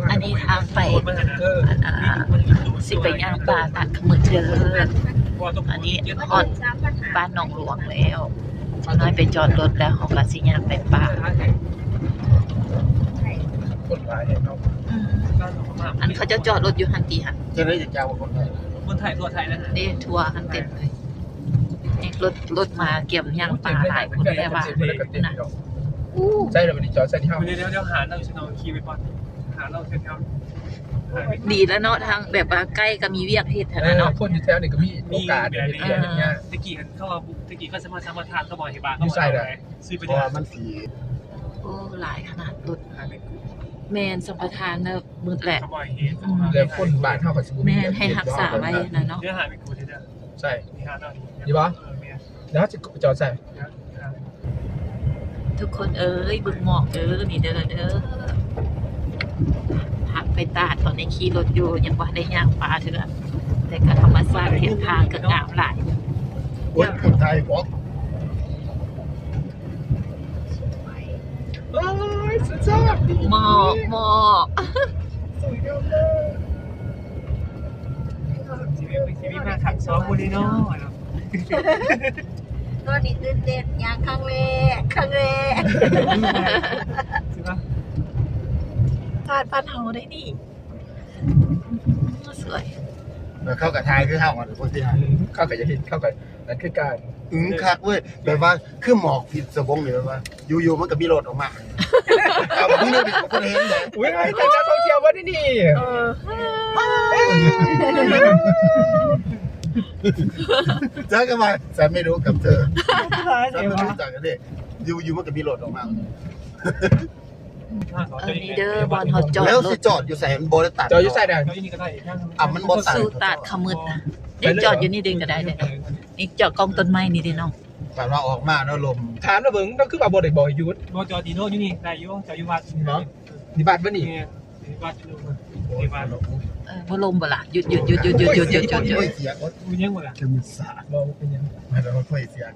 ອັນນີ້ທາງໄປ ອັນ ອ່າ ຊິໄປຍ່າງປ່າຕາດຂະເໝິດເດີ. ອັນນີ້ຮອດບ້ານໜອງຫຼວງແລ້ວ. ນ້ອຍໄປຈອດລົດແລ້ວ ເຮົາກໍຊິຍ່າງໄປປ່າ. ຄົນຫຼາຍເນາະ. ອືມ ອັນເຂົາເຈົ້າຈອດລົດຢູ່ຫັ້ນຕິຫັ້ນ. ຈະໄດ້ຈະເຈົ້າຄົນໄທ ຄົນໄທທົ່ວໄທນະ. ເດ້ ທົ່ວຫັ້ນເຕັມເລີຍ. ນີ້ລົດ ລົດມາກຽມຍ່າງປ່າຫຼາຍຄົນແຕ່ວ່ານະ. ໃຊ່ແລ້ວ ບັດນີ້ຈອດໃສ່ທີ່ເຮົາ. ດຽວ ດຽວ ດຽວຫາເຮົາຊິເນາະ ຂີ່ໄປກ່ອນ ຫາເຮົາເທື່ອ. ດີແລ້ວເນາະ ທາງແບບວ່າໃກ້ກໍມີວຽກເຮັດຫັ້ນນະເນາະ. ເອີ ຄົນຢູ່ແຖວນີ້ກໍມີໂອກາດເຮັດວຽກເຮັດງານ. ແຕ່ກີ້ເຂົາວ່າ ແຕ່ກີ້ເຂົາສາມາດ ສາມາດທາງເຂົາບໍ່ໃຫ້ບາງ ຢູ່ໃສໃດ ຊື້ໄປ ເພາະວ່າມັນຊິ ໂອ້ ຫຼາຍຂະໜາດລົດ. ແມ່ນ ສຳປະທານເນາະ ໝົດແຫຼະ. ແລ້ວຄົນບ້ານເຮົາກໍຊິບໍ່ມີ ແມ່ນ ໃຫ້ຮັກສາໄວ້ນະເນາະ. ໃຊ່ ນີ້ບໍ່? ເອີ ແມ່ນ ແລ້ວເຮົາຊິຈອດໃສ? ທຸກຄົນເອີຍ ເບິ່ງໝອກເດີ ນີ້ເດີ ເດີ ທາງໄປຕາດ. ຕອນນີ້ຂີ່ລົດຢູ່ ຍັງບໍ່ໄດ້ຍ່າງປ່າເທື່ອ ແຕ່ກໍທຳມະຊາດ ເສັ້ນທາງກໍງາມຫຼາຍ. ໂອ້ຍ ຄົນໄທບໍ? ໂອ້ຍ ສຸດຍອດ ໝອກ ໝອກ ສວຍງາມມາກ. ຊີວິດ ຊີວິດມາຄັ້ງສອງມື້ນີ້ເນາະ. ຕອນນີ້ຕື່ນເຕັ້ນ ຍ່າງຄັ້ງແລກ ຄັ້ງແລກ. ຫາດບ້ານເຮົາໄດ້ນີ້ ສວຍ. ເຂົາກໍຖ່າຍຄືເຮົາ ຄົນທີ່ຖ່າຍ ເຂົາກໍຢາກເຮັດ ເຂົາກໍນັ້ນຄືກັນ. ອືມ ຄັກເວີຍ ແບບວ່າຄືໝອກພິດສະບົງນີ້ ແບບວ່າຢູ່ໆມັນກໍມີລົດອອກມາ. ເອົາ ມຶງເລີຍເປັນຄົນເຫັນແຫຼະ. ອຸ້ຍ ແຕ່ນັກທ່ອງທ່ຽວບໍ່ໄດ້ນີ້. ເອີ ເຈີກັນມາ ສາມີລູກກັບເທີ ສາມີລູກກັນເດ້. ຢູ່ໆມັນກໍມີລົດອອກມາ. ເອີ ນີ້ເດີ ບ່ອນເຮົາຈອດ ແລ້ວຊິຈອດຢູ່ໃສ? ມັນບໍ່ໄດ້ຕັດ ຈອດຢູ່ໃສໄດ້? ອ່ະ ມັນບໍ່ຕັດ ສູ່ຕາດຂະເໝິດນະ. ເດ້ ຈອດຢູ່ນີ້ເດ້ກໍໄດ້ເດ້. ນີ້ຈອດກ້ອງຕົ້ນໄມ້ນີ້ເດ້ນ້ອງ. ແບບວ່າອອກມາເນາະ ລົມ. ຖາມລະເບິ່ງ ລາວຄືວ່າບໍ່ໄດ້ບອກໃຫ້ຢຸດ. ບໍ່ ຈອດນີ້ເນາະ ຢູ່ນີ້ໄດ້ຢູ່ ຈອດຢູ່ວັດ. ນີ້ວັດບໍ່ນີ້? ແມ່ນ ວັດຢູ່ ວັດ. ເອີ ບໍ່ລົມບໍ່ລະ? ຢຸດ ຢຸດ ຢຸດ ຢຸດ ຢຸດ ຢຸດ ຢຸດ. ໂອ້ຍ ເສຽງ ໂອ້ຍ ຍັງບໍ່ລະ? ບໍ່ເປັນຫຍັງ ບໍ່ເປັນຫຍັງ.